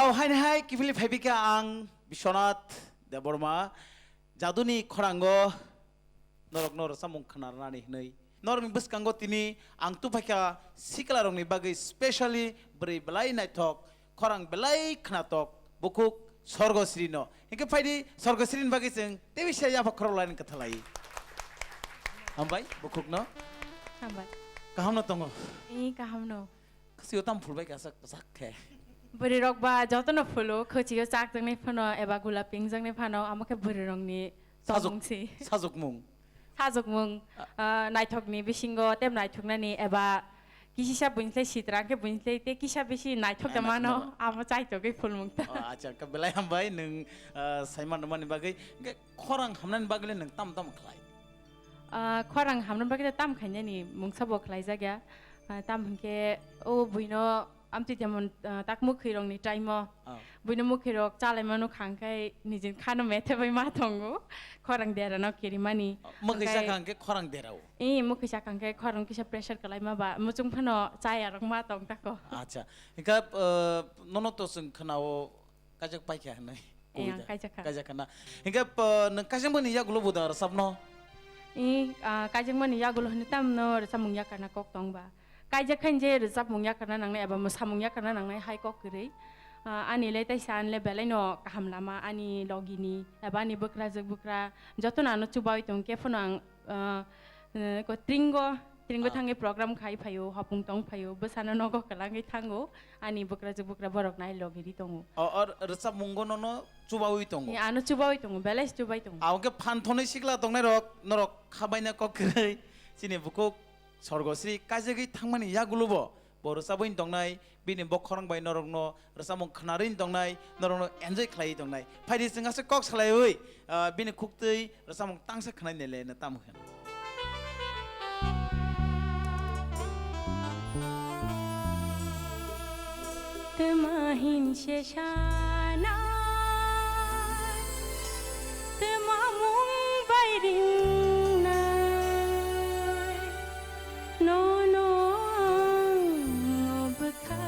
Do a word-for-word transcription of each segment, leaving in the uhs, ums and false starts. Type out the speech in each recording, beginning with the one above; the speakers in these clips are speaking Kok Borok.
O haini hai kiphilwi phaibikha ang Biswanath Debbarma, jaduni khorango norokno rwchapmung khwnarnani hwnwi. Norokni bwskango tini ang tubuphaikha siklarokni bagwi specially bwrwi belai naithok, khorang belai khwnatok, bukhuk Sorgosrino. Hinkhe phaidi Sorgosrini bagwi chwng tebisa yapha khorok lainani kwtha lai. Hambai bukhukno. Hambai. Kahamno tongo? Ee, kahamno. Khasiyo tam phulbai kasak kasak khe. Bwrwirok ba jotono phulo, khwchio chak jaknai phano eba gulap pink jaknai phano, amo khe bwrwirokni Sajok-, tongmung si. Sajokmung. Sajokmung, ah, naithokni bisingo tei naithoknani eba kisisa buini slai sitra khe buini slai tei kisa bisi naithok da mano, naithokno. Amo chaitogwi phulmung ta. Oh, acha, khe belai hambai nwng, ah, saiman rwmani bagwi. Hinkhe khorang hamnani bagwi le nwng tamo tamo khlai? Ah, khorang hamnani bagwi le tam khainani mungsa bo khlaijak ya. Ah, tam hinkhe o buino Amtwi temon, ah, tak mwkhwirokni time o. Ah. Buino mwkhwirok chalaimano khangkhe nijin khano methebai ma tongo, khorang derano kirimani. Ah, mwkhwi sakha hwnkhe khorang derao? Ee, mwkhwi sakha hwnkhe khorang kisa pressure kwlaima ba, muchung phano chayarok ma tong tako. Acha. Hinkhe, ah, nono to chwng khwnao kaijak paikha hinwi. Ee, ang kaijak kha. Kaijak kha na. Hinkhe, ah, nwng kaijakmani yagulo bo da rwchapno? Ee, ah, kaijakmani yagulo hinwi tamno rwchapmung yakarna kok tong ba. Kaijak khain je rwchapmung yakarna nangnai eba mwsamung yakarna nangnai hai kok kwrwi. Ah, ani le taisa ani le belai no kaham lama ani logi ni eba ani bwkrajwk bwkra jotono ano chubaui tong khe phano ang, ah, eh, ko tringo, tringo Ah. thangwi program khai phaio, hopung tong phaio, bwsano nogo kwlangwi thango, ani bwkrajwk bwkra borok nai logi ri tongo. O, o rwchapmungo nono chubaui tongo? Ni ano chubaui tongo, belai se chubai tongo. Abo khe phan thonwi sikla tongnai rok norok khabaina kok kwrwi chini bukhuk Sorgosri kaijagwi thangmani yagulo bo, bo rwchabwi tongnai, bini bokhorok bai norokno rwchapmung khwnarwi tongnai, norokno enjoy khlaiwi tongnai. Phaidi chwng aswk kok salaiwi, ah, bini khuktwi rwchapmung tangsa khwnai nele na tamo hwn. Twma hin se sana, twma mung bai ringnai, nono ang obwkha.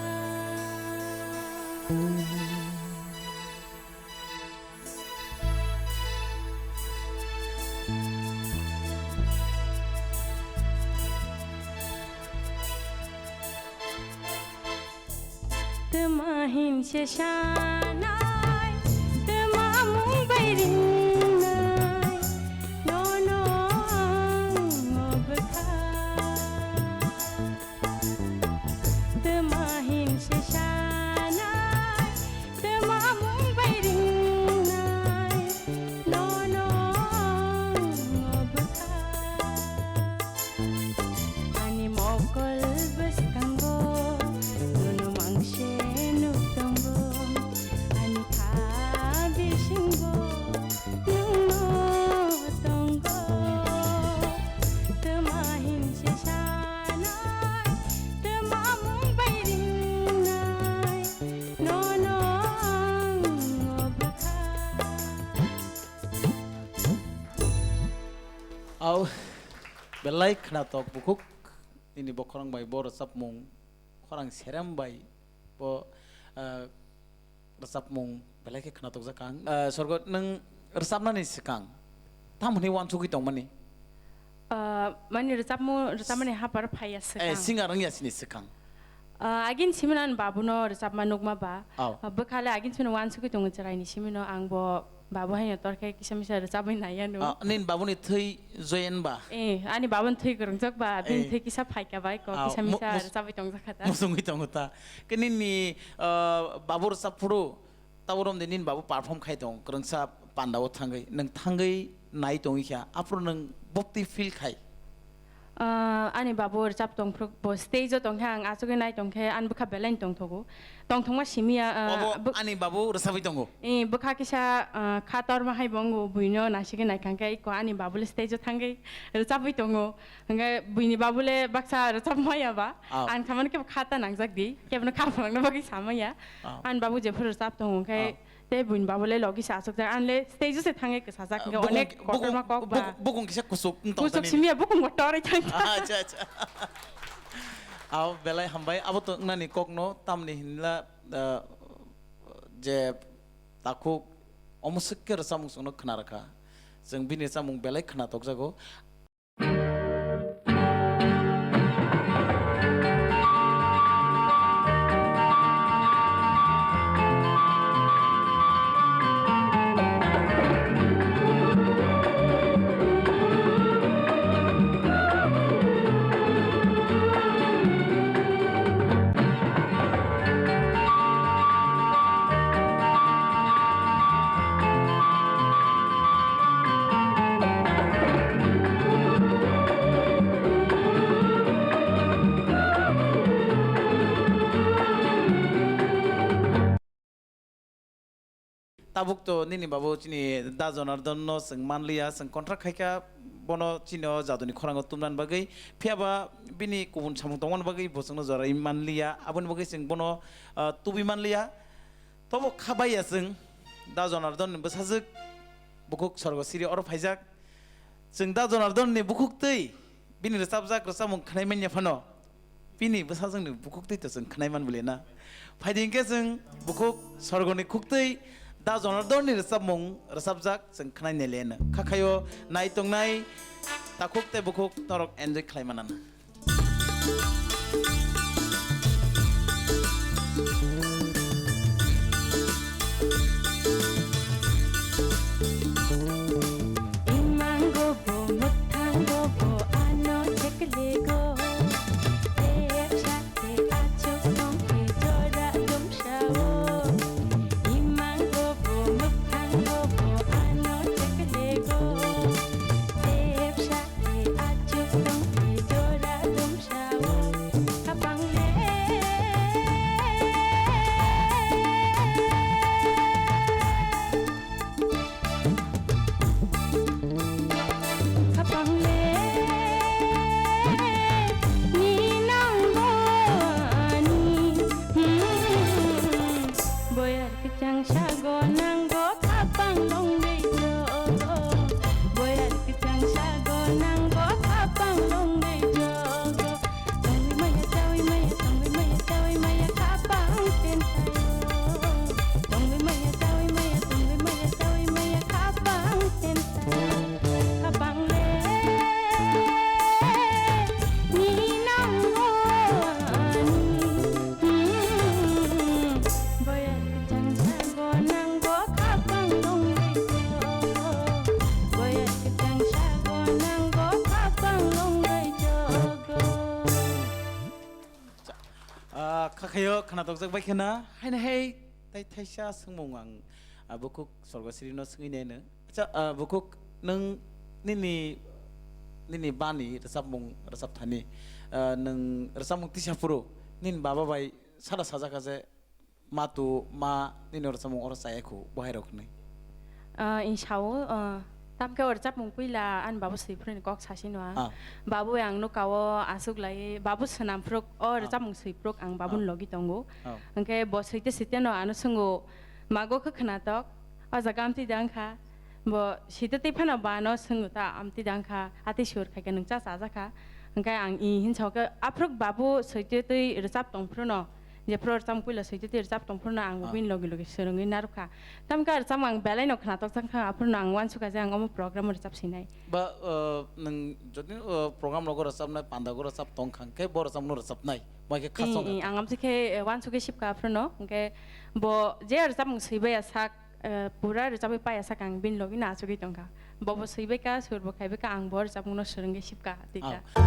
Twma hin se sanai, twma mung bai ringnai, nono ang obwkha. Twma hin se sanai, twma mung bai ringnai, nono ang obwkha. Ani mokol bwskango, nono mangse nuk tongo, ani kha bisingo. Nwngno tongo, twma hin se sanai, twma mung bai ringnai, nono ang obwkha. Au, belai khwnatok bukhuk, nini bokhorok bai bo rwchapmung, khorang serem bai bo, ah, rwchapmung belai khe khwnatokjak ang. Ah, Sorgo, nwng rwchapnani swkang tamo hwnwi uansugwi tongmani? Ah, mani rwchapmung, rwchapmani hapar phaiya swkang. Eh, singer wngya sini swkang. Ah, agin simi ani babuno rwchapma nukma ba. Au. Ah, bwkhale agin simi uansugwi tongo chwraini simino ang bo Babu haino torkhe kisa misa rwchabwi naiya no. Ah, nini babuni thwi joyen ba? Eh, ani babuni thwi kwrwngjak ba, bini Eh. thwi kisa phaikha bai kok Ah, kisa mu-, misa mus-, rwchabwi tongjak kha ta. Musungwi tongo ta. Khe nini, ah, babu rwchap phuru, tabo romde nini babu perform khai tong, kwrwngsa pandao thangwi. Nwng thangwi nai tongwi kha, aphuru nwng bwktwi feel khai? Ah, ani babu rwchap tongphru bo stage o tongkhe ang achugwi nai tongkhe ani bwkha belai tongthogo. Tongthokma simiya, ah, Obo bw-, ani babu rwchabwi tongo. Eh, bwkha kisa, ah, kha torma hai bo wngo, buino nasigwi naikha khe iko ani babu le stage o thangwi rwchabwi tongo. Hwnkhe buini babu le baksa rwchap maya ba. Ah. Ang khamani khe kha ta nangjak di, kebono kha phalangna bagwi samaya. Ah. Ani babu jephuru rwchap tongo khe Ah. Tei buini babu le logi se achukjak, ang le stage o se thangwi kwsajak, hwnkhe bukung, onek bukung, kotorma kok ba. Bukung, bukung kisa kusuk wng tong Kusuk tani. Simiya bukung bo torwi thang ta. Acha, acha. Abo belai hambai, abo to wngnani kokno tamni hinla, ah, je takhuk omo swk khe rwchapmung chwngno khna rwkha, chwng bini rwchapmung belai khna tokjago. Tabuk to nini babu chini Da Jonardon no chwng manliya, chwng contract khaikha bono chini o jaduni khorango tumnani bagwi, phiyaba bini kubun samung tongmani bagwi bo chwngno jorai manliya, aboni bagwi chwng bono, ah, tubui manliya. Tobo kha baiya chwng Da Jonardon ni bwsajwk bukhuk Sorgo Siri oro phaijak. Chwng Da Jonardon ni bukhuk twi bini rwchapjak rwchapmung khwnai manya phano, bini bwsajwk ni bukhuk twi to chwng khwnai man bwle na. Phaidi hinkhe chwng bukhuk Sorgo ni khuk twi Da Jonardon ni rwchapmung rwchapjak chwng khwnai nai le no. Kha khaio nai tongnai takhuk tei bukhuk norok enjoy khlai manana. Imango bo, mwthango bo, ano cheklego. Tepsa te achuk songke jora dumsao. Imango bo, mwthango bo, ano cheklego. Tepsa te achuk songke jora dumsao. Kapang le. Kapang le ni nang bo ani. Hmm. Boyar kechang sago nang bo kapang long dei jo. Boyar kechang sago nang bo kapang long dei jo. Tongwi maya, chawi maya, tongwi maya, chawi maya, kapang tensayo. Tongwi maya, chawi maya, tongwi maya, chawi maya, kapang tensayo. Kapang le, ni nang ani. Hmm, boya kechang sago nang bo kapang long dei jo. Boya kechang sago nang bo kapang long dei jo. Ah, kha khayo khna tokjak bai khna, haino hai tai thaisa swngmung ang, ah, bukhuk Sorgo Siri no swngwi naino. Acha, ah, bukhuk nwng nini, nini bani rwchapmung rwchap thani, ah, nwng rwchapmung tisa phuru nini baba bai sara sajak kha je, ma tu ma nini rwchapmung oro chaya khu, bo hai rok hwnwi. Ah, insao, ah, tamkhe o rwchapmung puila ani babu swi phuruni kok sasi no ang. Ah. Babu ang nukao aswk lai, babu swnam phuruk, o Ah. rwchapmung swi phuruk ang babuni Ah. logi tongo. Ah. Hwnkhe bo swite swite no ano swngo, mago khe khwnatok, o jaga amtwi dang kha. Bo swite twi phano ba no swngo ta amtwi dang kha, atwi sur khai khe nwng cha chajak kha. Hwnkhe ang i hinsa khe aphuruk babu swite twi rwchap tong phuru no. Jephru rwchapmung puila swite twi rwchap tong phuru no ang bo Ah. bini logi logi swrwngwi narwkha. Tamkhe rwchapmung ang belai no khwnatok jak kha, aphuru no ang uansukha je ang omo program o rwchap sinai. Ba, uh, nwng jodi, uh, program rogo rwchapnai, pandago rwchap tong kha, hwnkhe bo rwchapmung no rwchapnai, bai khe khasong I, i, kha. Ang amtwi khe, eh, uansugwi sipkha aphuru no, hwnkhe bo je rwchapmung swi baiya sak, eh, pura rwchapwi paiya sak ang bini logi no achugwi tong kha. Bobo swibaikha, surbo khaibaikha, ang bo rwchapmungno swrwngwi sipkha, twi kha. Ah.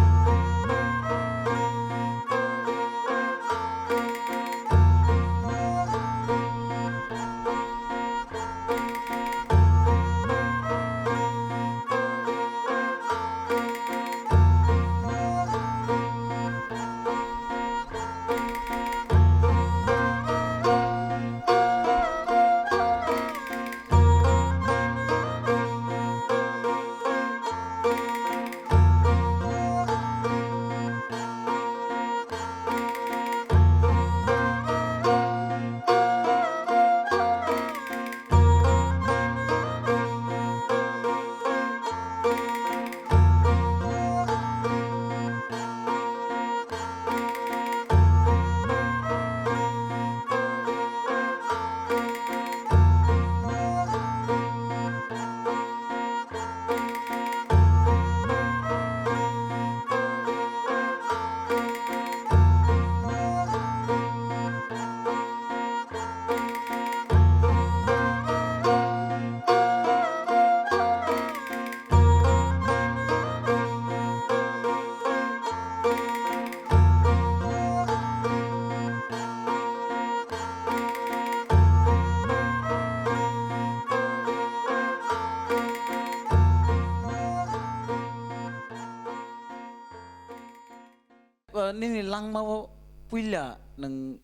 Nini langmao puila nwng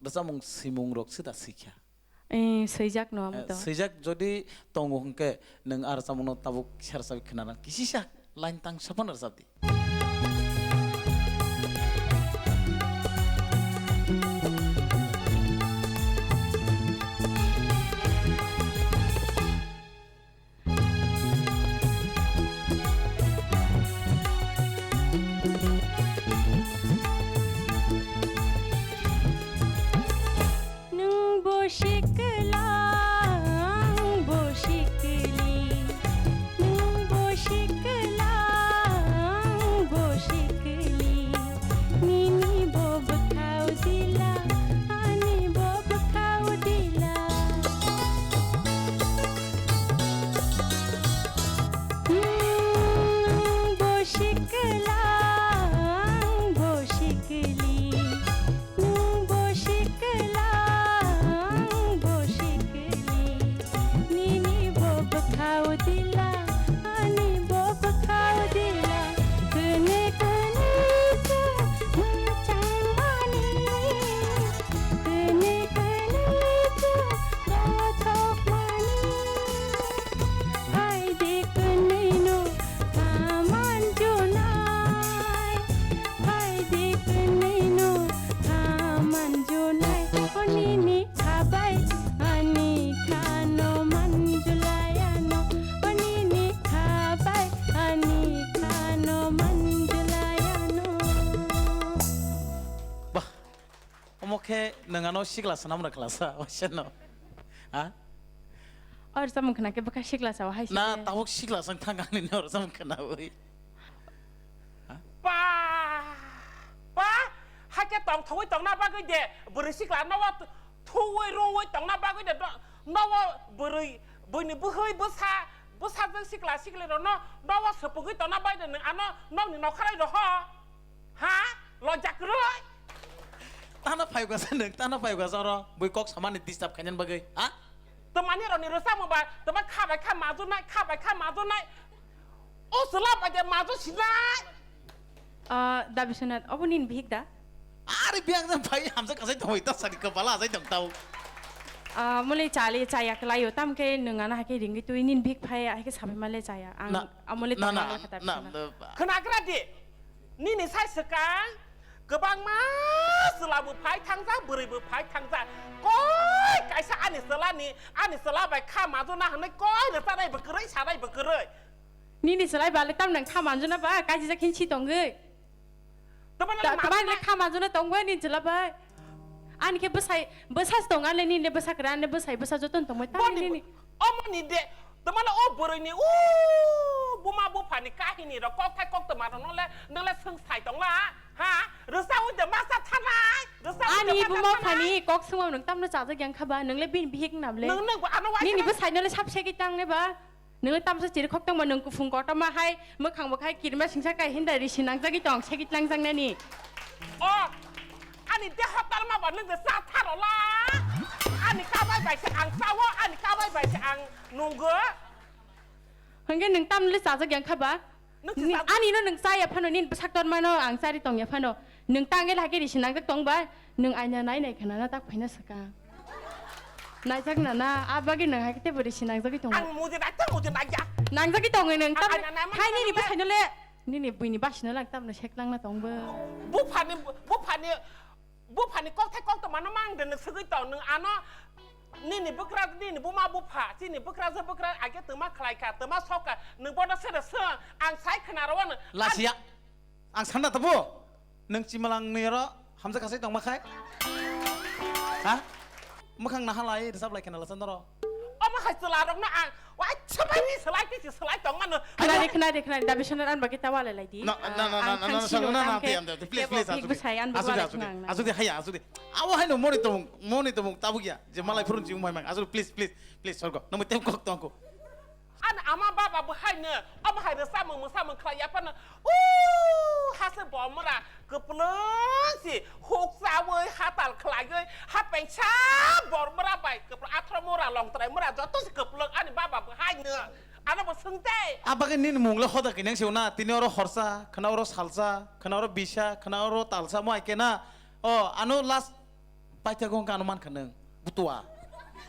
rwchapmung swimung rok se da swikha? Eh, swijak no amo Eh, to. Swijak jodi tongo hwnkhe nwng a rwchapmung no tabuk kisa rwchapwi khwna rang kisisa line tang sapan rwchap di. Nwng bo sikla, ang bo sikli. Nwng bo sikla, ang bo sikli. Nini bo bwkhao dila, ani bo bwkhao dila. Nwng bo sikla, ang bo sikli. Nwng bo sikla, ang bo sikli. Nini bo bwkhao dila, ani bo bwkhao dila. Kwnwi kwnwi khe mwchangmani. Kwnwi kwnwi khe rothokmani. Phaidi kwnwi no thaman junai. Phaidi kwnwi no thaman junai. O nini khabai ani khano manjulaiano. O nini khabai ani khano manjulaiano. Bah, omo khe nwng ano sikla swnam rw khlasa, waisa no? Ha? Or samung khna khe bwkha sikla sa wahai. Na, sikhe. Tabuk sikla sang thang ani no samung khna oi. Ba! Ba! Hakhe tongthogwi tongna bagwi de, bwrwi sikla nogo thuwi ruwi tongna bagwi de, no-, nogo bwrwi, buini bwhwi bwsa, bwsajwk sikla sikli rokno nogo swpugwi tongna bagwi de, nwng ano nokni nokharai roho? Ha? Lojak rwi? Tano phai gwsa nwng, tano phai gwsa oro, bui kok samani disturb khainani bagwi, ha? Twmani rokni rwchapmung ba, twma kha bai kha majunai, kha bai kha majunai. O chwla bai de maju sinai. Ah, da Biswanath, obo nini bihik da? Are bihik jang phai hamjak kasai tongwi ta sani kwpala asai tong tau. Ah, mole chali chaya kwlaio, tamkhe nwng ano haikhe ringwi twi nini bihik phai haikhe sabai male chaya. Ang na, amole na, tongma na, le kha da na, Biswanath. Na. Khwnagra di, nini sai swkang kwbangma chwla bo phai thangjak, bwrwi bo phai thangjak. Koi kaisa ani chwlani, ani chwla bai kha majuna hwnwi koi rwchanai bo kwrwi, sanai bo kwrwi. Nini chwlai ba le tamni ang kha manjuna ba, kaijijak khe si tongwi. Tamani Ta-, ma-, tamani le ma- kha manjuna tongwi nini chwla bai. Ani khe bwsai, bwsa se tong, ani le nini le bwsa kwrwi, ani le bwsai, bwsa joto no tongwi, tamni Boni nini. Omoni de, tamani o bwrwi ni, o buma bupha ni kahini rok, kokthai koktwma rok no le, nwng le swng sai tong la, ha? Rwsa wi de masa thanai, rwsa wi de Ani masa buma thanai. Bupha ni kok swngma nwng tamno chajak yang kha ba, nwng le bini bihik nam le. Nwng, nwng bo ano waisa Nini na- bwsai no le sab segwi tang ne ba. Nwng tamsa chiri khok tongma nwng kuphung kotorma hai mwkhang bo khai kirima singsa kai hinda risi nangjagwi tong segwi tlangjaknani. O, ani deho talma ba nwng de sa tharo la. Ani kabai bai se ang sao, ani kabai bai se ang nungo. Hwnkhe nwng tamle chajak yang kha ba? Nwng se Ni-, chajak. Ani no nwng chaya phano, nini bwsak torma no ang chari tong ya phano. Nwng tangwi lagi risi nangjak tong ba? Nwng aina nai nai khana na tak phaina swkang. Naijak na na, a bagwi nwng hai khe teibo risi nangjagwi tongo. Ang mujin naijak, mujin naijak. Nangjagwi tongo nwng, Ang tam aina naima hai nini nang bwsai no le, nini buini basi no lang tamno seklangna tong bo. Buphani, buphani, buphani kokthai koktwma no mang de nwng swgwi tong nwng ano nini bwkra, nini buma bupha, chini bwkra je bwkra age twma khlai kha, twma sok kha, nwng bono sere swng, ang sai khna rw ano. Lasiya. Ang sanna tabo, nwng chimalang ni oro hamjak kasai tongma khai? Ha? Mwkhang naha lai, rwchap lai khena lasa noro. Omo hai chwla rok no ang, wai chwbai ni swlai tei se swlai tong mano. Khna di, khna di, khna di, da bisono ran bagwi ta wale lai di. Na, na, na, Ah, na, ang na, na, thang na, sino na, na, tang khe na, na, please, tebo please, big asuk di. Bwsai ang bagwi Asuk di, wale asuk di. Khna ang na. Asuk di, haya, asuk di. Awa hai no moni tong, moni tong tabuk ya. Je malai phurun ching mai mang. Asuk di, please, please, please, sorgo. Nang tei kok tong ko. Ani ama baba bo haino, omo hai rwchapmung mwsamung khlai ya phano, "Ooh, hase bomra kwplwng si huk chawi hatal khlaiwi, hapengsa bormra bai kwplwng, athro mura longtrai mura joto se kwplwng," ani baba bo haino. Ano bo swng tei. A bagwi nini mung le hoda khe nang se na. Tini oro horsa, khna oro salsa, khna oro bisa, khna oro talsa mo ai khe na. O, ano last paithago hwnkhe ano mankha nwng. Butua.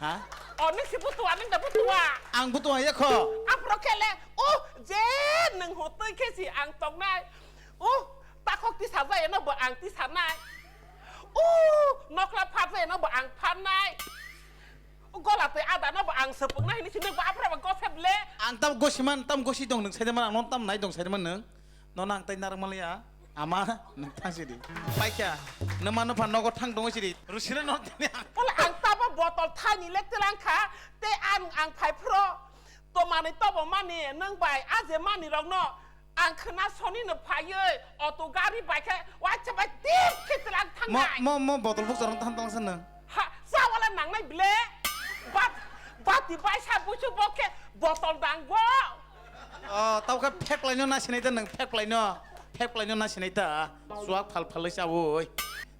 Ha? O, nwng si butua, nwng da butua. Ang butua ya kho. Aphro khe le, oh, je nwng hotoi khe si ang tongnai. Oh, takhok tisa jaya no bo ang tisanai. Oh, nokla phar jaya no bo ang pharnai. Gola twi ada no bo ang sepukna hini sini bo aphra bo gosep le. Ang tam gosiman, tam gosi dong nwng saidaman, ang non tam nai dong saidaman nwng. No nang tai narang maliya. Ama nwng thang sidi. Paikha. Numa nupha nogo thang dong sidi. Rusina no tini ang. Pula ang tabo botol thani le telang kha. Te ang ang phai phro. To mani tobo mani nwng bai aje mani rok no. Ang khna soni no phaiwi auto gari bai khe waisa bai tip khe twlang Mo, thangnai. Mo, mo botol bukchar wng than tang sa nwng. Ha, sa wala nangnai bile. Bat, bati bai sa busu bo khe botol dang bo. O, tau khe phek lai no na sinai ta nwng, phek lai no. Phek lai no na sinai ta. Suak phal phal lai sa oi.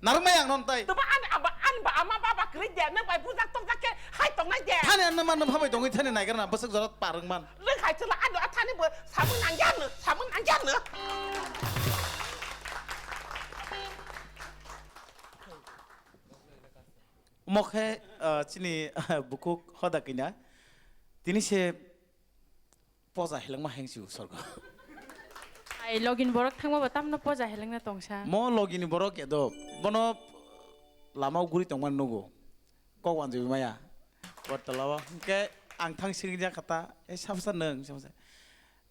Narwkmai ang non tai. Tuma ani aba, ani ba ama baba kwrwi de, nwng bai bujak tokjak khe hai tongnai de. Thani ano mano phabai tongwi thani naigar na bwswk jora parwng man. Nwng hai chwla ano athani bo samung nangya no, samung nangya no. Omo khe, ah, chini bukhuk hoda kina. Tini se poja helengma hengsi u sorgo. Ai, login borok thangma bo tamno poja helengna tongsa. Mo logini borok edo, bono lama guri tongma nugo. Kok wanjui maya. Botolao hingke ang thang singja kata, e sabsa nung, sabsa.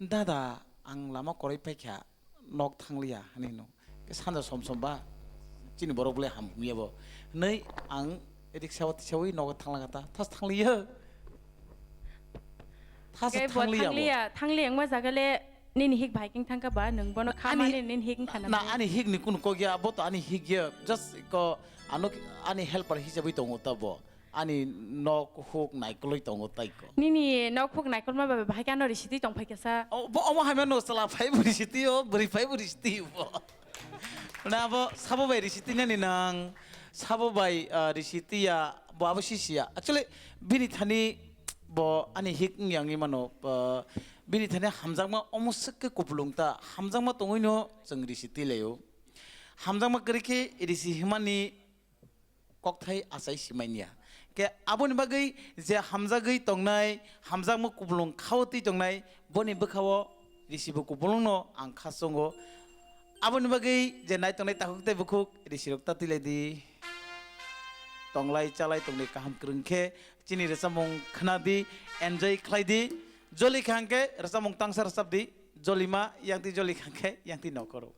Dada, ang lama koroi paikha, nok thangliya, hinui no. Ke sanja som som ba, chini borok bole ham hum ya bo. Nei ang riksa o tisawi nogo thangla kata, thas thangliya. Thas Kebo thangliya bo. Thangliya, thangliya wngma jaga le nini hik bai king thangka ba, nung bono kha Ani mani nini hik wngkha na na, bai. Ani hik ni kunu kok ya, bo to ani hik ya. Just ko ano ani helper hisabai tongo ta bo. Ani nok huk naikoloi tongo tai ko. Nini nok huk naikolma ba bahai khe ano risiti tong phai kha sa. O, bo omo hai mano chwla phai bo risiti o, bwrwi phai bo risiti o bo. Na bo sabo bai risiti nani nang, sabo bai, ah, risiti ya, bo abo sisi ya. Actually, bini thani bo ani hik wng yang i mano, ah, bini thani hamjakma omo swk khe kupulung ta, hamjakma tongwi no chwng risiti lai o. Hamjakma kwrwi khe risi himani kokthai achai si manya. Khe aboni bagwi je hamjagwi tongnai, hamjakma kupulung khao twi tongnai, boni bwkhao risibo kupulungno ang kha chongo. Aboni bagwi je nai tongnai takhuk tei bukhuk risirok ta twi lai di. Tonglai chalai tongni kaham kwrwng khe chini rwchapmung khna di, enjoy khlai di. Joli kha hwnkhe rwchapmung tangsa rwchap di, jolima yang twi joli kha hwnkhe yang twi nokoro.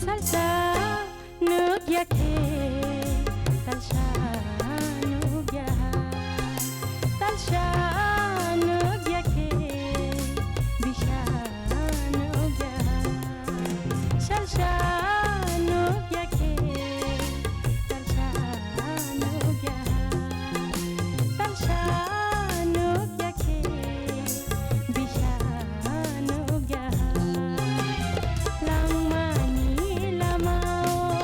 Salsa nukya khe, talsa nukya ha. Talsa nukya khe, bisa nukya ha. Salsa nukya khe, talsa nukya ha. Talsa nukya khe, bisa nukya ha. Langmani lamao,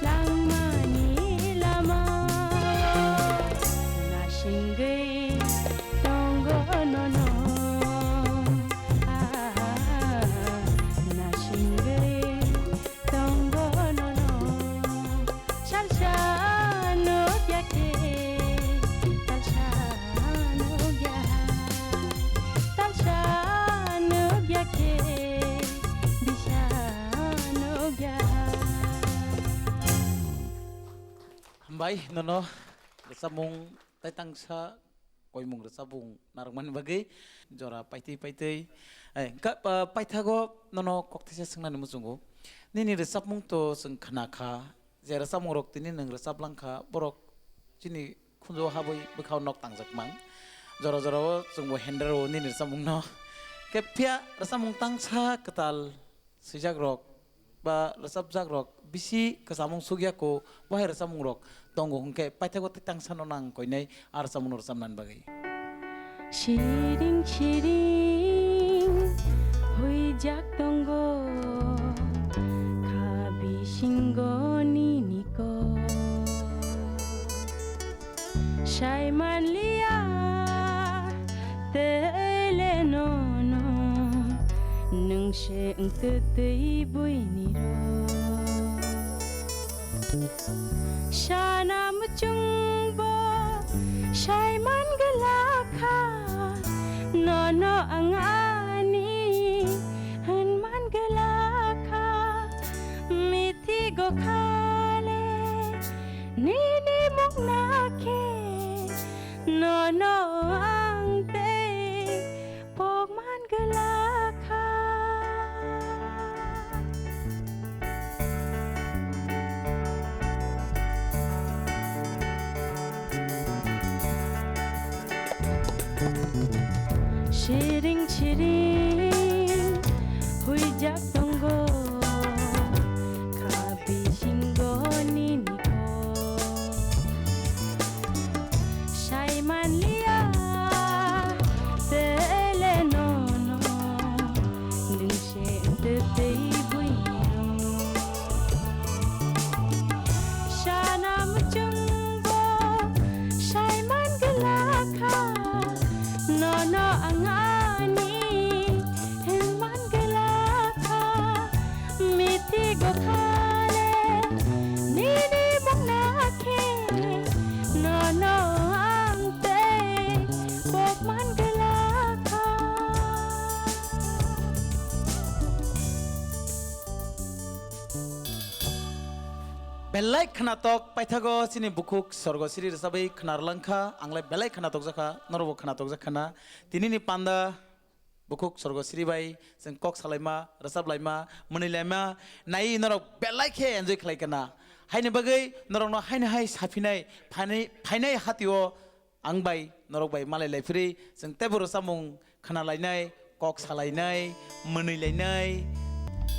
langmani lamao, nasingwi tongo nono. Ah, nasingwi tongo nono. Salsa nukya khe, talsa nukya ha. Talsa nukya khe, bisa nukya ha. Hambai nono rwchapmung tai tangsa koimung rwchapmung narwkmani bagwi jora paitwi paitwi. Ai, ka-, pa-, paithago nono kokthisa swngnani muchungo. Nini rwchapmung to chwng khna kha, je rwchapmung rok tini nwng rwchap langkha, borok chini khunju habwi bwkhao nok tangjak mang. Jora jora o chwngbo hendero nini rwchapmung no. Khe phiya rwchapmung tangsa kwtal swijak rok ba rwchapjak rok bisi kwchamung sukya ko, bo hai rwchapmung rok tongo hwnkhe paithago tei tangsa no nang koinai a rwchapmung no rwchapnani bagwi. Siring siring huijak tongo kha bisingo nini kok. Sai manliya tele nono nwng se wngtwtwi buini rok. Sana muchungbo sai man glakha, nono ang ani hwn man glakha, mithigo khale nini mukna khe, nono ang tei pok man glakha. Siring siring huijak tongo kha bisingo nini kok. Sai manliya tele nono nwng se wngtwtwi buino. Sana muchungbo sai man glakha, nono ang ani hwn man glakha, mithigo khale nini mukna khe, nono ang tei pok man glakha. Belai khwnatok paithago chini bukhuk Sorgo Siri rwchabwi khwnar langkha, anglai belai khwnatok jakha, norokbo khwnatok jakha na. Tinini panda bukhuk Sorgo Siri bai chwng kok salaima, rwchap laima, mwnwi laima, nai norok belai khe enjoy khlai kana. Haini bagwi norokno haino hai saphinai, phainai, phainai hatio ang bai norok bai malai lai phiri chwng teibo rwchapmung khna lainai, kok salainai, mwnwi lainai.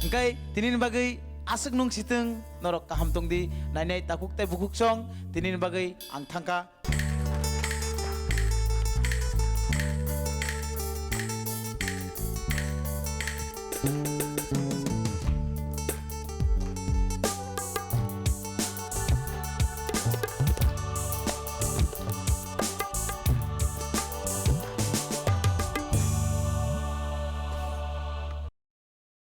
Hwnkhe tinini bagwi aswk nung sitwng norok kaham tongdi, nainai takhuk tei bukhuk song tinini bagwi ang thangkha.